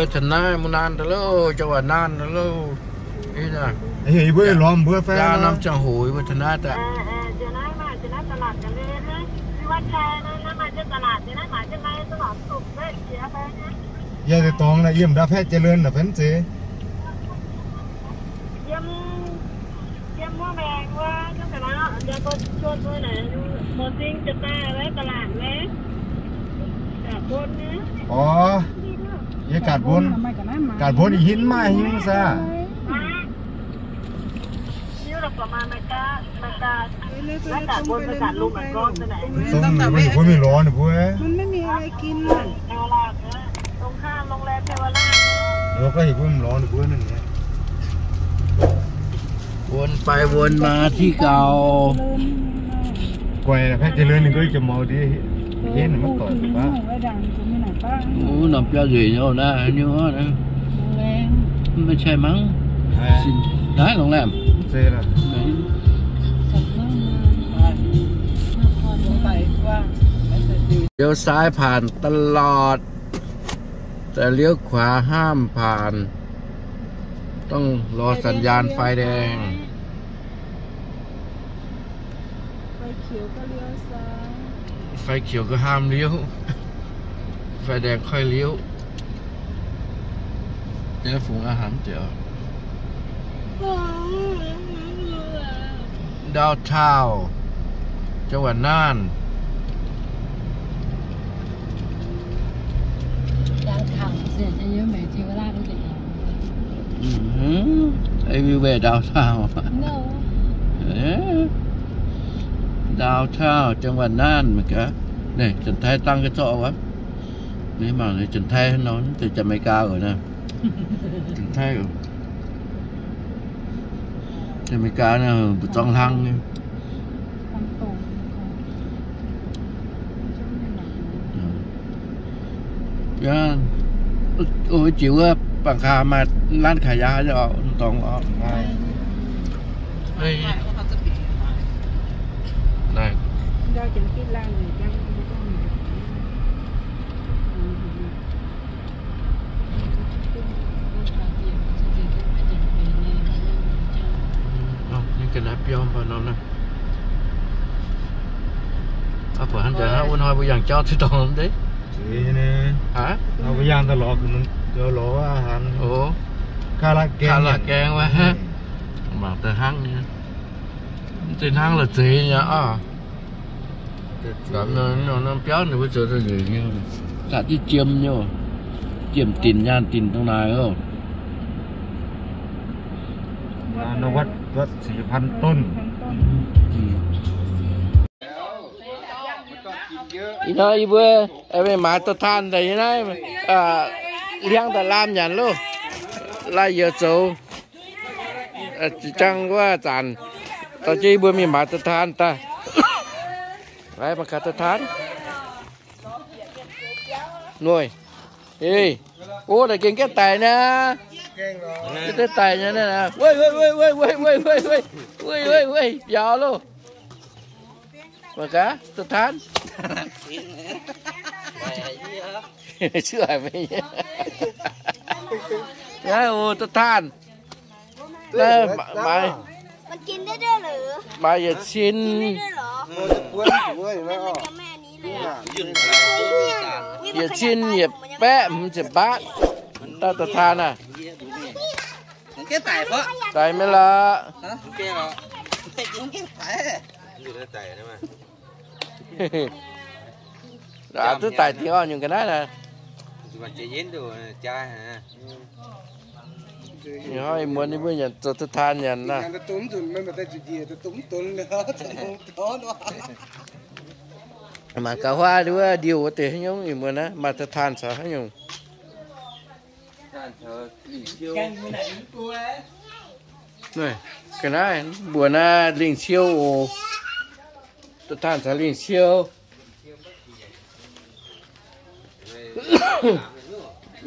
Taux naaiv mbuo naanh daaih loh, จังหวัดน่าน loh. Yie mbuo lorz mbuo fai norm ziangh hoc yie mbuo taux naaiv daaih. Yie dorngx naaic yiem ndau แพร่เจริญ naaic fai zeiz. Orv, yie gaatc mbuonx, gaatc mbuonx ih hinv maaih hingv saah? Dongh ninh mbuo, ninh mbuo mingh lorz ninh mbuo. ตรงข้ามโรงแรมเทวราช Ninh mbuo gorngv heuc mbuo mingh lorz ninh mbuo ninh. วนไปวนมาที่เก่า Guaih แพร่เจริญ ninh gorngv jiex mouz ndiev henv maiv doic baav. Norm biauv nzueic nyei naaiv, haaix nyungc naaiv. Maiv zeiz mangc. Naaiv โรงแรม เลี้ยวซ้ายผ่านตลอด แต่เลี้ยวขวาห้ามผ่าน ต้องรอสัญญาณไฟแดง ไฟเขียวก็ห้ามเลี้ยว ไฟแดงค่อยเลี้ยว เจ๊ฝูงอาหารเจ๋อ ดาวน์ทาวน์ จังหวัดน่าน ดาวน์ทาวน์ เสียจะเยอะไหม เทวราชรู้จักเหรอ อืม everywhere downtown. No. Downtown จังหวัดน่าน เหมือนกัน นี่ จันทร์ไทยตั้งกระเจาะวะ นี่มาเลย จันทร์ไทยนอน แต่จะอเมริกาเหรอนะ จันทร์ไทยเหรอ จะอเมริกาเนี่ย บุตรจองหลังเนี่ย Aa, ov, jiex wuov bangc kaa maaih ร้านขายยา orqc, dongh orqc. Ninh ga'naaiv biauv mv baac norm naaiv. Aa, buatc hnangv jaax hnangv wuov hnoi mbuo yangh jauv duqv dorngx mv deix. Aa, mbuo yangh daaih lorz, lorz aav hnangv. Kaa laa gaeng, kaa laa gaeng wuov, mangc daaih hnangv nyei. Mv zeiz hnangv la'zeix nyei oc. Norm biauv ninh mbuo zoux da'nyeic nyei, zanc jienv jiem nyei, jiem dinc nyaanh dinc dongh naaic oc. Nor วัด วัดสี่พันต้น Ih hnoi yie mbuo mingh maaiz da'taan daaih nyei naaiv, liangv daaih laam nyanc loh, lai-youz zoux. Jang wuov zanc, dorh jienv yie mbuo mingh maaiz da'taan daaih. Maaiz mangc gaax da'taan. Nuih. Ei, ov, naaic gengh gaengh daic naaic. Gaengh daic nyei naaic. Weih, weih, weih, biaux loh. Mangc gaax, da'taan. Naaiv, o, da'taan. Naaiv, maaiz, maaiz yietc cin, yietc cin yietc baeqv hmz ziepc mbaatv. Da'taan aah. Daic maiv lorqc. Aav, duqv daic dingh orqc, nyungc ga'naaiv naaic. Ih hnoi muonz ninh mbuo nyanc zoux da'taan nyanc naaic. Mangc gaax huaav wuov ndiuh wuov deix haaix nyungc, ih muonz naaiv maaih da'taan caux haaix nyungc. Ga'naaiv mbuox naaiv lingh ciou oc. Da'taan caux lingh ciou.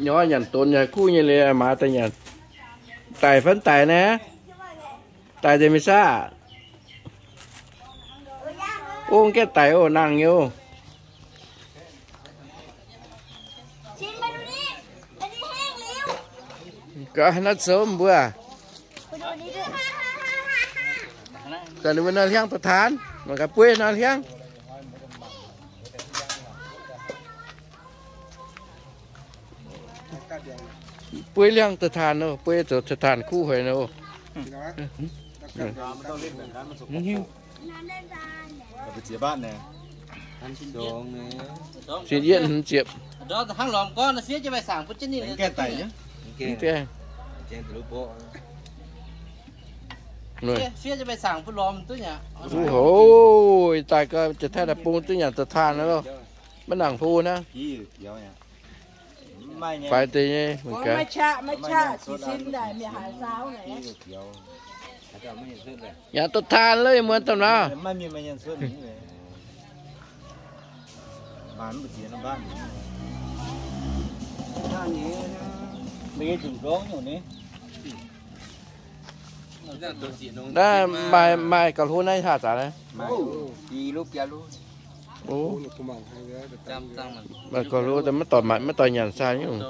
Nyorx nyanc donx yaac kuv nyei liuz, maaih daaih nyanc. Daic fai mv daic naaiv? Daic deix mingh saah? Ov, gaengh daic oc, nangh nyei oc. Gaax naaiv zoux mbuo. Gaax ninh mbuo nor hliangv da'taan, mangc gaax bueiv nor hliangv. Bueiv hliangv da'taan nor, bueiv zoux da'taan kuv hoic nor. Ziex yietv hmz ziepc. Hov, daaih gau, jiex taaih daaih bung duqv nyanc da'taan loh. Maiv nangc hlo hnangv. Faix deix nyei mangc gaax. Nyanc da'taan loh, muonz domh naaiv. Naaiv maaih, maaih gauh hlo naaiv, haav zaqc naaiv. Maaih gauh hlo, maiv doic, maiv doic nyanc sai nyungc.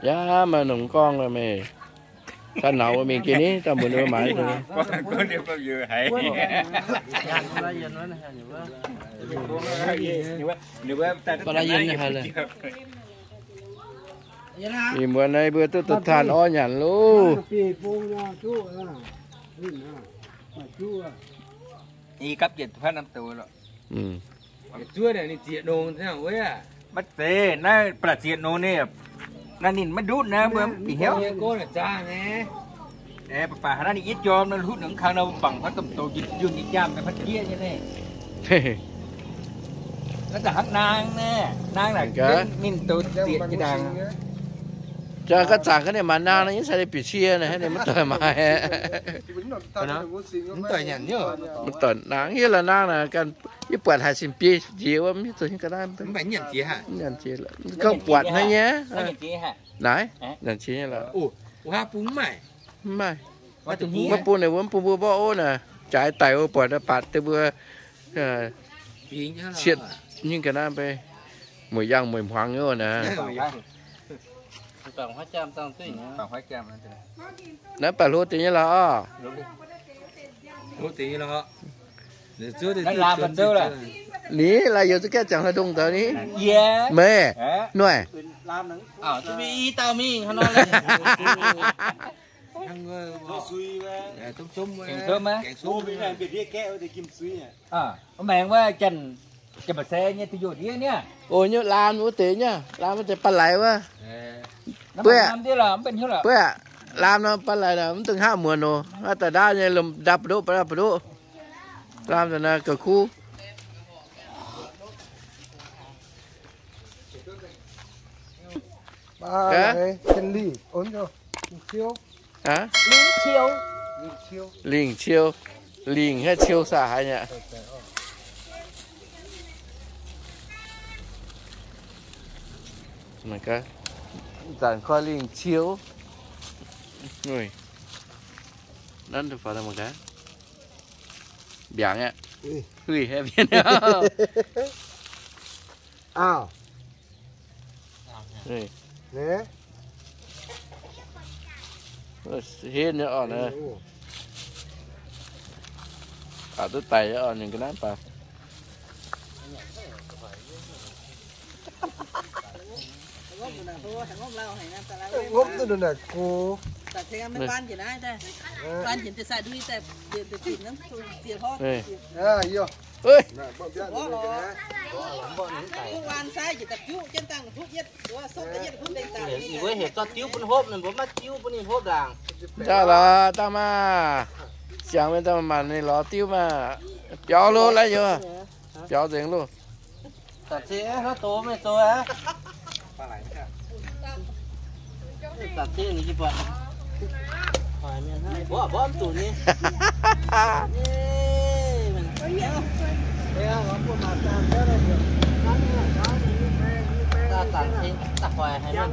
Yaac maaih nongx gorngv meih, daaih naux mingh geh ni, daaih mbuo maaiz. Ih muonz naaiv mbuo duqv da'taan orv nyanc loh. Maiv zeiz, naaiv ba'laqc zieqc nongx ni, naaiv ninh maiv ndutv naaiv, mbuo mv bieqc hnyouv. Baac baac haaix naaiv ninh yietv jorm nor, hutv nongx kang nor, bangc fai domh douz njien-njien nyei jaamh, fai jieqv nyei naaiv. Naaiv da'hnangv naang naaiv, naang naaic ninh douz zieqc jiex ndaangc. Jaa ga'zaangc ga'naaiv maaih naang nor, yie sai bieqc cie naaiv, ninh maiv doic maaiz. Mv doic nyanc nyei. Mv doic naang, yie la'naang naaic ganh, yie buatc haiz sin biei jiex wuov, mv hiuv zuqc nyei ga'naaiv. Mv baac nyanc jiex haic. Nyanc jiex la'gauv buatc hnangv nyei. Naaiv, nyanc jiex nyei la'oc. Mv maaih. Maiv bung naaic, mbuo mv bung mbuo mborqv ov naaic, jaaix daic wuov buatc naaiv, baac deix mbuo cietv nyingh ga'naaiv mbe, mueic yangh mueic hmuangx nyei naaic. Naaiv baac hlo deix nyei la'oc. Ninh laaix youz za'gengh jangx haaix ndongh daaih ni? Meih, noic. Maengx wuov janx, janx-mbac se nyei, da'nyeic ndiev niaa. O, nyei laam wuov deix nyei, laam wuov deix ba'laqc wuov. Bueiv, bueiv, laam nor ba'laqc naaic mv dungx haav muonz oc. Daaih ndaauv nyei lomh ndapv ndoqv, ndapv ndoqv. Laam daaih naaiv gauh kuv. Lingh ciou. Lingh ciou. Lingh haaix ciou saah haiz nyei. Zanc koi lingh ciou. Nanv deix faaux daaih mangc gaax. Mbiaangx aqv. Huih, huih, hepv mienh. Auv. Hepv nyei orqc naaiv. Aqc duqv daic nyei orqc, ninh ga'naaiv baac. Ngopv duqv nduqc naaic go. Ih wuov heuc zorqv diuv bun hopv, ninh mbuo maiv diuv bun ninh hopv ndaangc. Daaih lorz dangh maah. Siangx mienh daaih maanc ninh lorz diuv maah. Biaux loh, laiv youz. Biaux nzengc loh. Zanc-zinh hnangv doz mienh zoux aqv. Zanc-zinh ninh buatc. Mborqv mborqv mv zuqc nyei. Daaih zanc-zinh daaih hoic haic nor.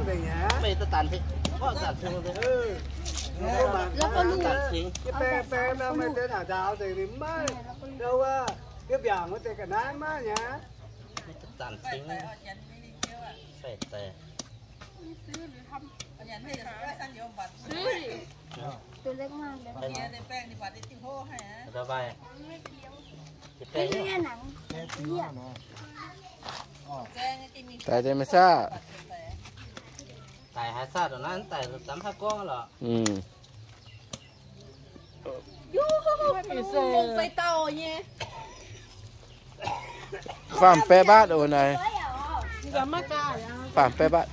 Zanc cingv. Sai daaih. Sui. Deix eix. ไตเต็มไม่ทราบ ไตหาซาดตรงนั้น ไตสามภาคกว้างเหรอ อืม Faam baeqv baatv oc naaiv. Faam baeqv baatv.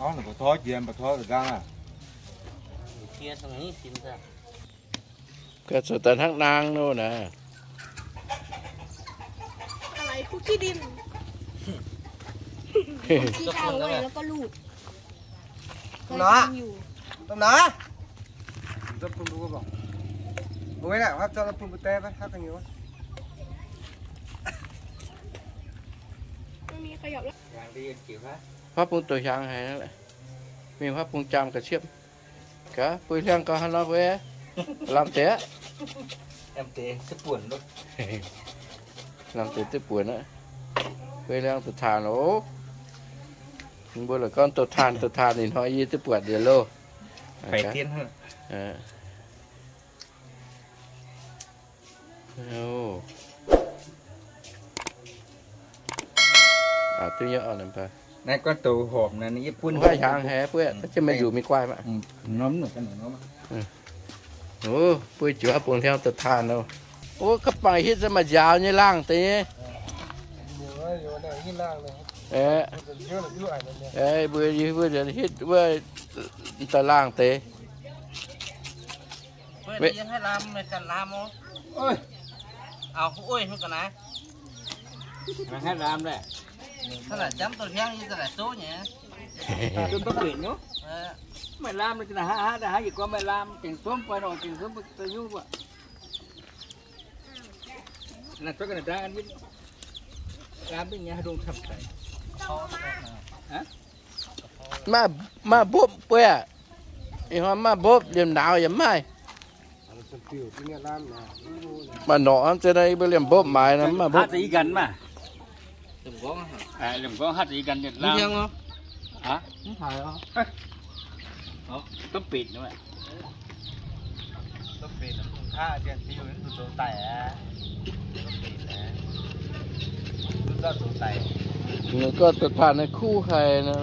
Ov, ba'tov jiex, ba'tov za'nqaang aqv. Ga'zoux daaih hnangv naang nor naaiv. Nor. Dongh nor. Huaav bung douc hiaangx haic, mingh huaav bung jaam ga'ciepv. Gaax, buo hliangv gauh hnangv nor mbuo lamh deix aqv. Lamh deix duqv buonc aqv. Buo hliangv douc taanh oc. Mbuo la'gorngv douc taanh, douc taanh ih hnoi yie duqv buatc liuz loh. Ov, duqv nyei oc. Naaiv gorngv douc horpc naaiv, yie bun huaav hiaangx haic, buov, jienv meih njuqc mingh guaaih maah. Ov, buo jiuv bung hliangv douc taanh oc. Ov, ga'bangc hitv se maaih njaaux nyei laangh deix nyei. Mbuo hitv wuov daaih laangh deix. Maaih lamh, hnangv hnangv yie gorngv maaih lamh, gengh suonv fai nor, gengh suonv fai nyungc wuov. Maaih, maaih mbopv buo aqv. Ih hnoi maaih mbopv, liemh nauz yaac maaih. Maaih norqc hnangv, za'naaiv yie mbuo liemh mbopv maaiz nor, maaih mbopv. Ninh gorngv douc taanh naaiv kuv haic nor.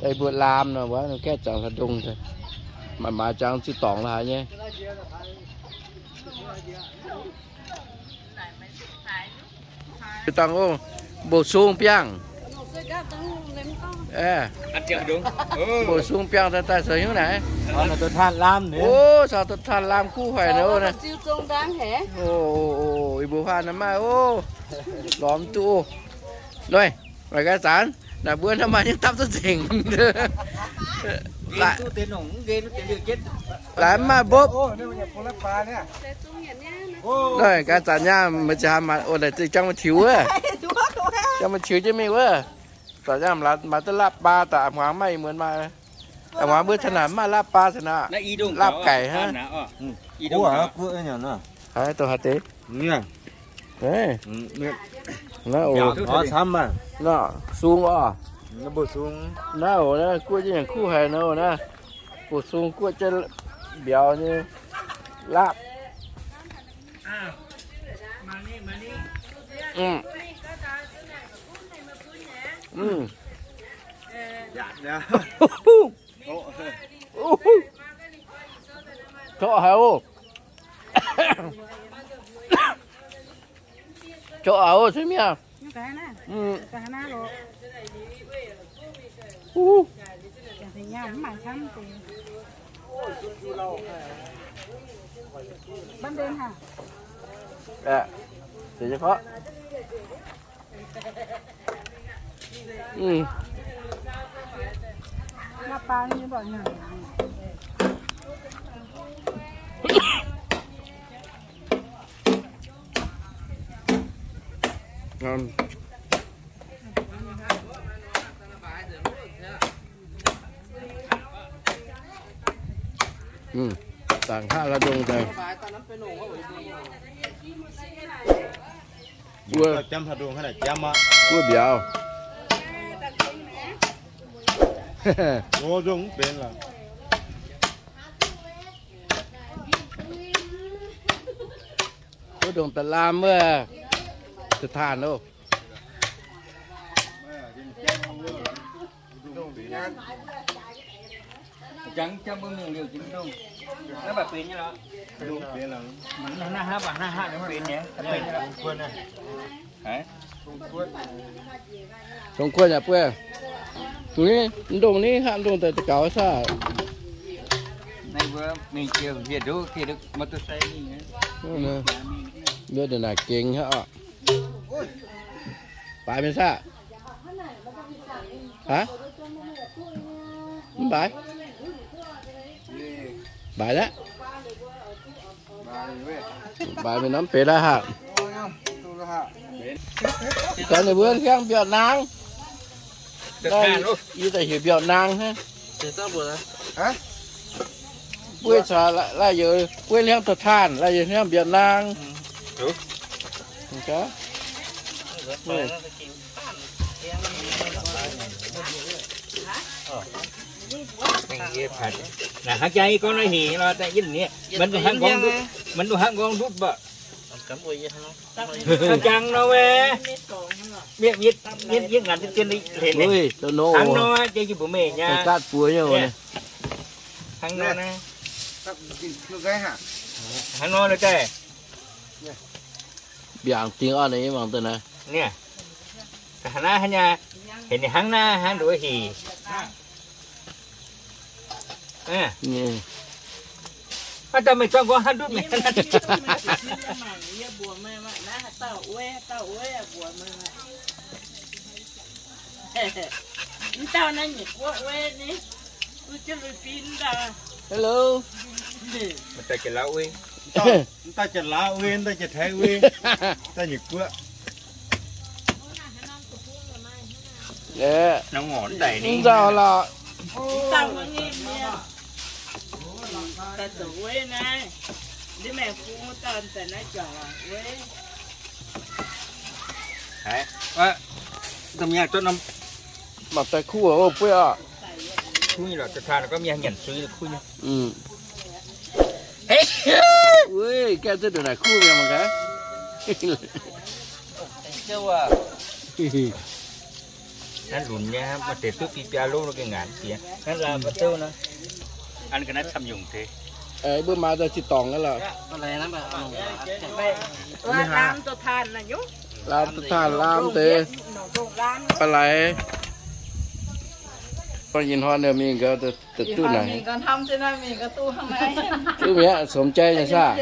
Ei mbuo laamh nor wuov, ninh gaeqv zangc haaix ndongh daaih. Maaih maaiz zangc ziqc dorngc laaix nyei. Dangh ov, mbuo sung biangh. Mbuo sung biangh daaih daaih zoux hnyouv naaic. Ov, caux douc taanh laamh kuv haic nor ov. Ih mbuo huaav naaiv maaih ov. Lorz duqv ov. Noic, maaih gaax zanc, naaic mbuo naaiv maaih nyei dapv duqv nzengc. Laaix maaih mbopv. Noic, gaax zanc nyaah, meih ziouc haaix mangc, o, naaic zinh jangv maaih tiux wuov. Jangv maaih tiux jienv mingh wuov. Zanc nyaah maaih duqv lapv baa daaih, a'hmuangx maaih ih muonz maaih. A'hmuangx mbuo taux naaic maaih lapv baa taux naaic. Lapv gaic hnangv. Haaix dongh haaix deix. Naaiv oc, naaiv sung oc. Naaiv oc, naaiv guoqv jienv yaac kuv haic nor naaiv. Bouh sung guoqv jienv mbiauz nyei lapv. Corc haic oc. Corc haic oc, se mienh. Ngon. Dangc haav la'ndongh daaih. Buov, buov mbiauz. Buov ndongh daaih laam wuov, da'taanh oc. Dongh kuon yaac buov. Ndongh ni, haav ndongh daaih gaux saah. Mbuo naaic gengx haav oc. Baaix mingh saah? Aa, mv baaix. Baaix aqv. Baaix mingh norm benx la'haav. Gorngv ninh mbuo hiuang mbiaauc naang. Yie daaih heuc mbiaauc naang hnangv. Buov caux laaih youz buov hiuang da'taanh, laaih youz hiuang mbiaauc naang. Naaiv hnangv jang yie gorngv naaiv hec nor, maiv duqv hnangv gorngv ndutv, maiv duqv hnangv gorngv ndutv mbuo. Hnangv jang nor wuov. Mienh, mienh, mienh, yie ngaanc dien hec hnangv nor, jiex yie mbuox meih nyei. Hnangv nor naaiv. Hnangv nor daaih. Mbiaangc dingh orn nyei mangc daaih naaiv. Haaix naaiv hnangv nyei, hec ninh hnangv naaiv hnangv nduov hec. Aav, dauh meih zorqv nqorngv hnangv ndutv meih. Hello. Mv dauh jiex Laauv wei, mv dauh jiex Taiv wei, mv dauh nyic guoqv. Nzauh lorqc. Mangc daaih kuv oc, buov oc. Kuv nyei lorqc, da'taanh gorngv mienh nyanc sui kuv nyei. Wuov, gaeqv zunv ndongc naaic kuv mi'aqv mangc gaax. Naaiv lunx nyei, maaih deix duqv biaa biaa lov nor gengh ngaanc jiex. Naaiv laaix mbu'zouv nor, an ga'naaiv camv nyungc deix. Mbuo maaiz daaih zinh dorngc aqv lorqc. Laam da'taanh, laam deix. Ba'laic. Buangh ih hnoi ninh mingh gau, duqv naaic. Duqv mi'aqv, สมใจ nyei saah?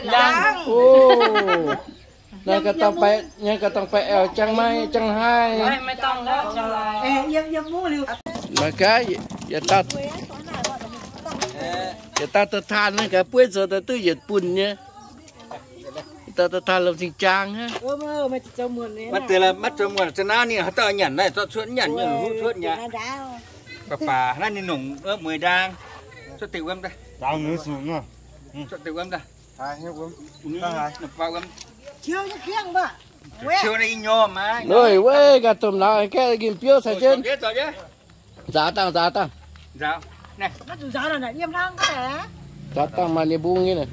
Naaiv ga'dangh baeqc, naaiv ga'dangh baeqc aengx jangx maiv jangx haaix. Mangc gaax, yietc dauh, yietc dauh da'taanh naaiv gaax bueiv zoux daaih duqv yietc buonc nyei. Yietc dauh da'taanh lomh cing-jaang hnangv. Maiv deix, maiv zoux muonc, za'naaiv ninh haaix dauh nyanc naaiv, zorqv cuotv nyanc nyei, huv cuotv nyei. Baac baac naaiv ninh nongc mueiz ndaang. Cuotv deix wuom daaih. Cuotv deix wuom daaih. Nzauh, weic ganh domh nauz gaeqv gin biouv caux jienv. Nzaaux dangh, nzaaux dangh. Nzaaux dangh maaih nyei mbungv nyei naaic.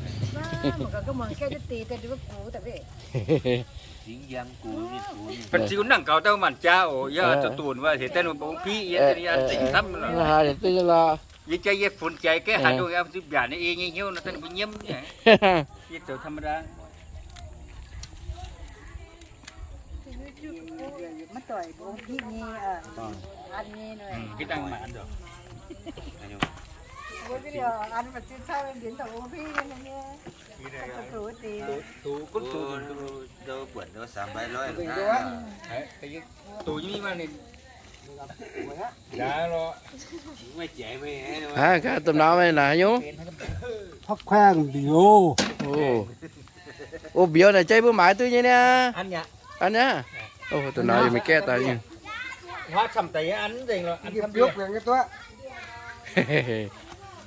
Ba'ziex nangc gaux daaih maanc jaax oc, yie zuqc donx wuov, heuc daaih bungx piqv yie, yie zengc camv lorqc. Yie jaax yie funx jaax gaeqv haaix ndongh yie zuqc mbiaanc nyei ei nyei hnyouv nor, daaih mbuo nyiemv nyei. Yie zoux ธรรมดา. Aa, gaax domh nauz meih naaic nyungc. Hopv kuaeng mbiauz. Ov, mbiauz naaic jaiv mbuo maaiz duqv nyei niaa. An niaa. Ov, domh nauz yaac mingh gaeqv daaih nyei.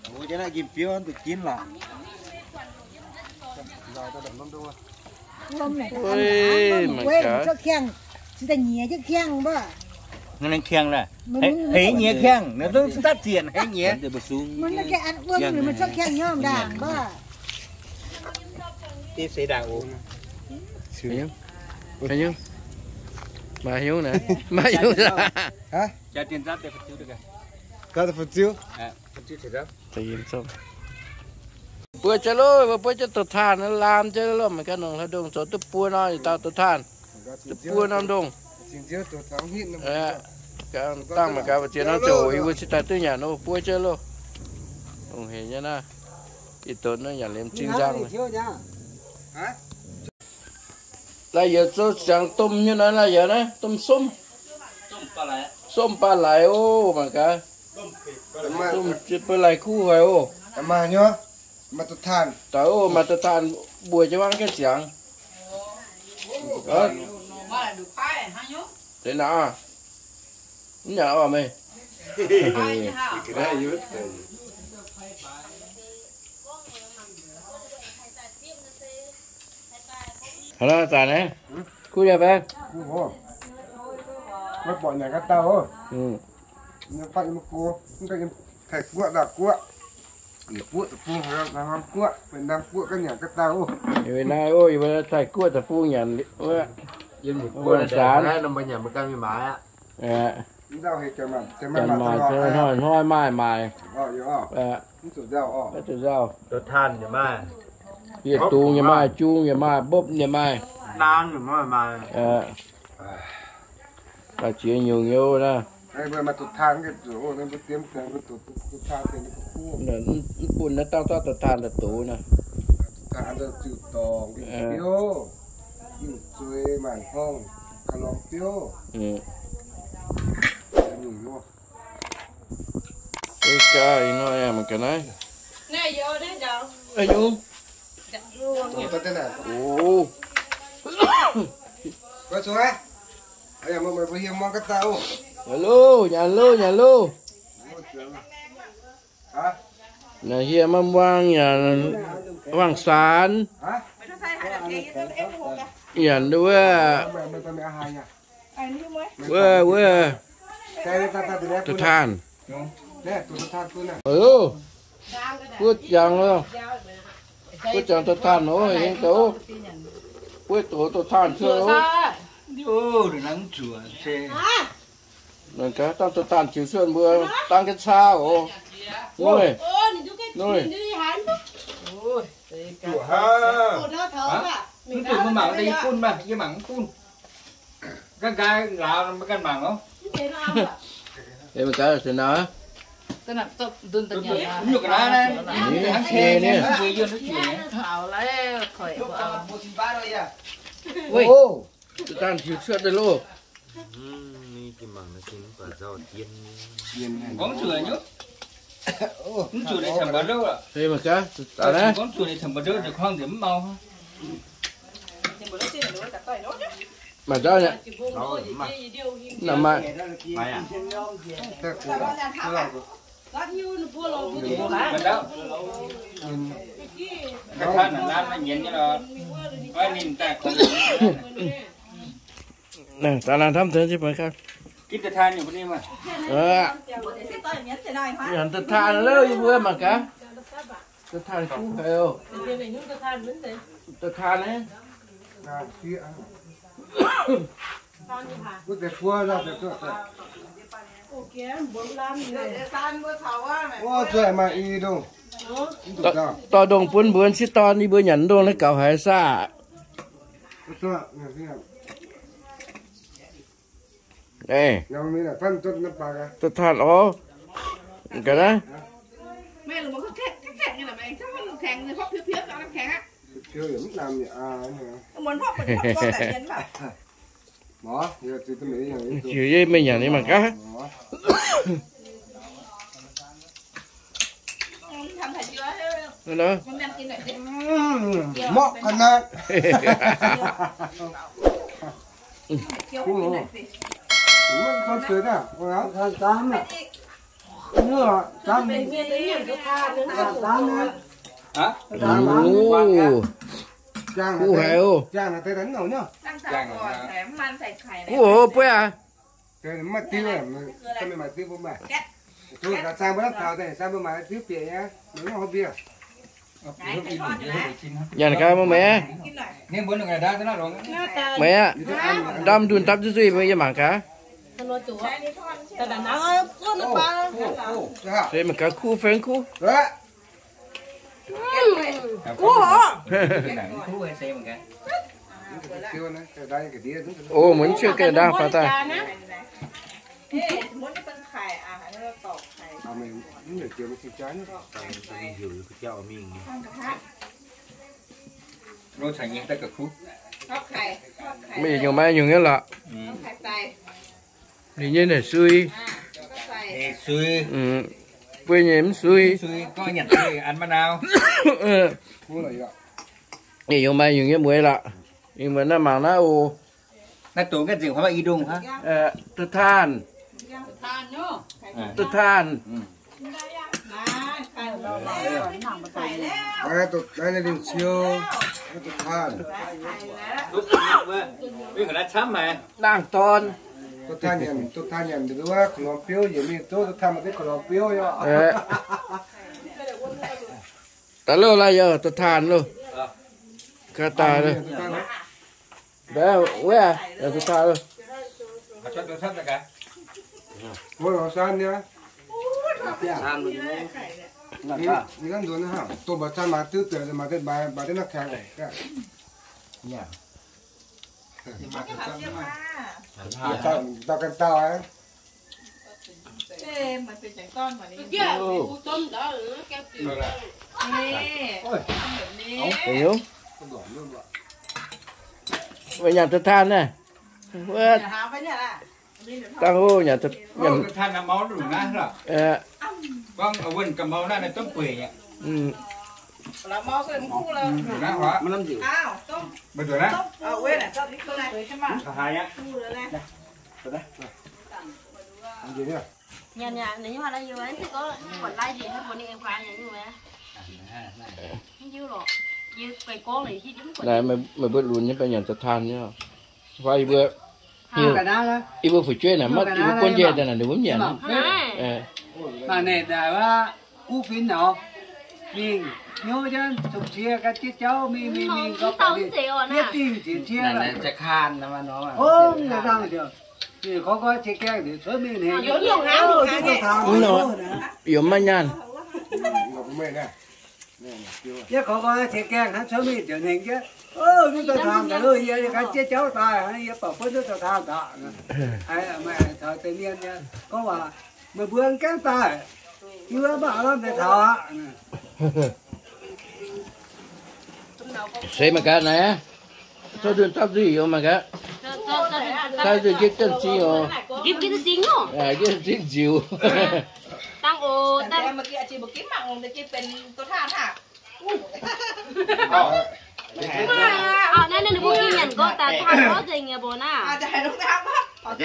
Mbuo jiex naaiv njimv biouv duqv ginv lorqc. Wuov, mv cuotv kiangv, cingx daaih nyiex jienv kiangv mbuo. Heix nyiex kiangv, ninh zungv zatv zienc heix nyiex. Mbuo mv gaengh an wuom, ninh mbuo cuotv kiangv hnyouv ndaangc mbuo. Deix seix ndaangc oc. Maaih hnyouv naaic, maaih hnyouv. Buo jienv loh, mbuo buo jienv douz taanh, laam jienv loh, mangc gaax nongc haaix ndongh zoux duqv buo norm, yietc dauh douz taanh, duqv buo norm ndongh. Dangh mangc gaax, mbuo ziex norm ziouc hoc yie mbuo cingx daaih duqv nyanc oc, buo jienv loh. Dongh hec nyei naaiv, ih donx naaiv nyanc liemh zing nzangv. Lai-youz zoux ziangx domh nyei naaiv, lai-youz naaiv domh somv. Somv baav laaix oc, mangc gaax. Somv baav laaix kuv hoic oc. Daaih oc, maaih douz taanh mbuox jienv wangv jienv ziangx. Deix naaic, mv nyanc orqc meih? Haaix nor zanc naaiv? Kuv yaac fai? Maiv borqc nyanc ga'dauh oc. Taiv guoqv, ndaauh guoqv, Yietc Guoqv deic-bung, Norm Guoqv, Việt Nam guoqv ganh nyanc ga'dauh oc. Yie mbuo naaiv oc, yie mbuo Taiv Guoqv deic-bung nyanc wuov, Guoqv saanx. Janx maaic, hnoi-hnoi maaih maaic. Maiv zuqc nzauh. Yietc dungz yaac maaih, jung yaac maaih, mbopv yaac maaih. Daaih ziex nyungc nyei naaiv. Mv bun naaiv dauh dauh douz taanh daaih doz naaiv. Gaax ih hnoi mangc gaax naaiv. Nyanc loh, nyanc loh, nyanc loh. Naaiv hieh maiv muangx nyanc, huaang-saanx. Nyanc wuov, wuov, wuov, douz taanh. Guov jangx, guov jangx douz taanh oc, hengx douz. Guov douz douz taanh cuotv oc. Dangh douz taanh ziux cuotv mbuo dangh jienv caa oc. Nuiv, nuiv. Mv zuqc mbuo mangc, yie mangc mv gunv. Ga'nqaai lauz mbuo ganh mangc oc. Douz taanh ziux cuotv daaih loh. Mangc gaax, maaih zauv nyei. Naaiv, daaih laanh hnamv taux jienv mangc gaax. Nyanc douz taanh loh, yie mbuo mangc gaax. Douz taanh kuv haic oc. Douz taanh naaiv. Dorh ndongh bun mbuo sieqv dorn, yie mbuo nyanc ndongh naaiv gaux haic saah. Douz taanh oc. Ga'naaiv. Ziux yie mingh nyanc nyei mangc gaax. Mborqv ga'naaiv. Kuv haiz oc. Kuv haiz buov aqv. Nyanc gaax mbuo meih aqv. Meih aqv. Ndamv ndunh dapv nzuih nzuih mbuo yie mangc gaax. Se mangc gaax kuv fai mv kuv. Ov, mbuo mv ciouv ganh ndaangc faaux daaih. Maiv nyungc, maiv nyungc nyei lorqc. Ninh nyei naaic sui. Buo nyei mv sui. Ninh yungz maaih nyungc nyei mueiz lorqc. Ninh mueiz naaiv mangc naaiv oc. Naaiv dongh nqaih nzengc, duqv taanh. Duqv taanh. Naaiv dongh ninh ciou, duqv taanh. Nangh dorn. Duqv taanh nyanc, duqv taanh nyanc nduov ka'lomx biouv, yietc mingh duqv, duqv taanh maaih duqv ka'lomx biouv nyei. Daaih loh, laaih yaac duqv taanh loh. Ga'daaih loh. Wuov, duqv taanh loh. Dongh mbuo caan maaih diuv deix, maaih deix, maaih deix nor kaengx. Dauh ganh dauh aqv. Meih nyanc duqv taanh naaiv. Wuov, dangh oc, nyanc duqv taanh. Nyanc, nyanc, ninh nyei hnoi naaiv yie mv buatc lai nzengc, mv buatc ninh aengx faaux nyanc nyungc mi'aqv. Mv hiuv lorqc. Yie baengh gorngv lorqc, yie hiuv mv buatc. Naaiv meih mbuo lunx nyei baengh nyanc duqv taanh nyei. Fai yie mbuo, yie mbuo fu'jueiv naaic, maiv, yie mbuo buonv njiec daaih naaic, ninh mbuo mv nyanc. Mangc naaic, naaic wuov kuv fin nor, mingh hnyouv jienv zungh cie gan jieqv jauv mingh mingh mingh gau, yietv dingh ziex cie. Yiem maiv nyaanh. Yie kov nqoi qiex gaengh hnangv cuotv mingh ziouc nengc jienv, duqv zoux taux daaih, yie gan jieqv jauv daaih, yie baaux buonv duqv zoux taux daaih. Meih caux deix mienh gorngv waac, meih mbuo gaengh daaih, yie mbuo maiv lamh deix taux aqv. Se mangc gaax naaiv, cuotv ndunh dapv nzuih yoc mangc gaax. Dapv nzuih nqipv jienv zingh oc. Nqipv jienv zingh nziux. Dangh oc, dangh. Naaiv ninh mbuo gengh nyanc gorx daaih taux nzengc nyei mbuo naaiv. Mv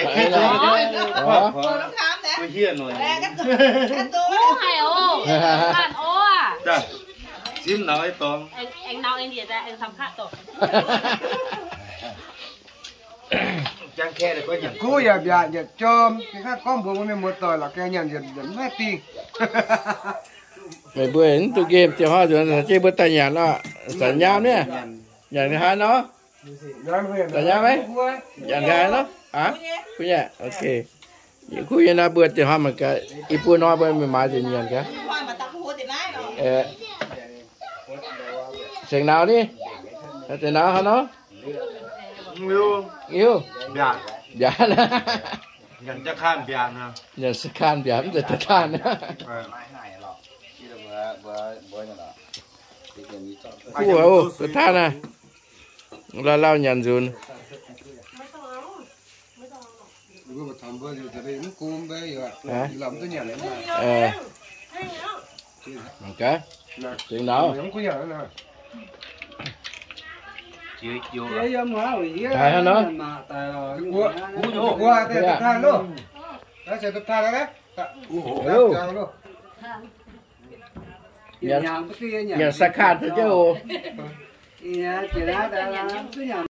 haiz oc, laanh orv aac. Aengx nau aengx njiec daaih aengx samx kaqv dorc. Kuv yaac mbiaatc yietc jorm, gengh hnangv gorngv mbuox mbuo mienh muoz-doic lorqc, gengh nyanc yietc, yietc maiv dingh. Meih mbuo mv duqv nqemh dieh hnoi nzuonx caux jienv mbuo daaih nyanc oc. Zanc nyaam nyei, nyanc haaix nor? Zanc nyaam maiv? Nyanc haaix nor? Aa, kuv nyei, ok. Kuv nyei naaiv mbuo dieh hnoi mangc gaax, i buo hnoi mbuo maaiz nzengc nyanc gaax. Sengx naux ni, sengx naux haaix nor? Nyanc se kaan mbiaatc mv zeiz da'taan. Kuv oc, da'taan aac. Lauh lauh nyanc nzunc. Mangc gaax, sengx naux. Haaix nor? Hello. Nyanc saax kaanh za'jienv oc.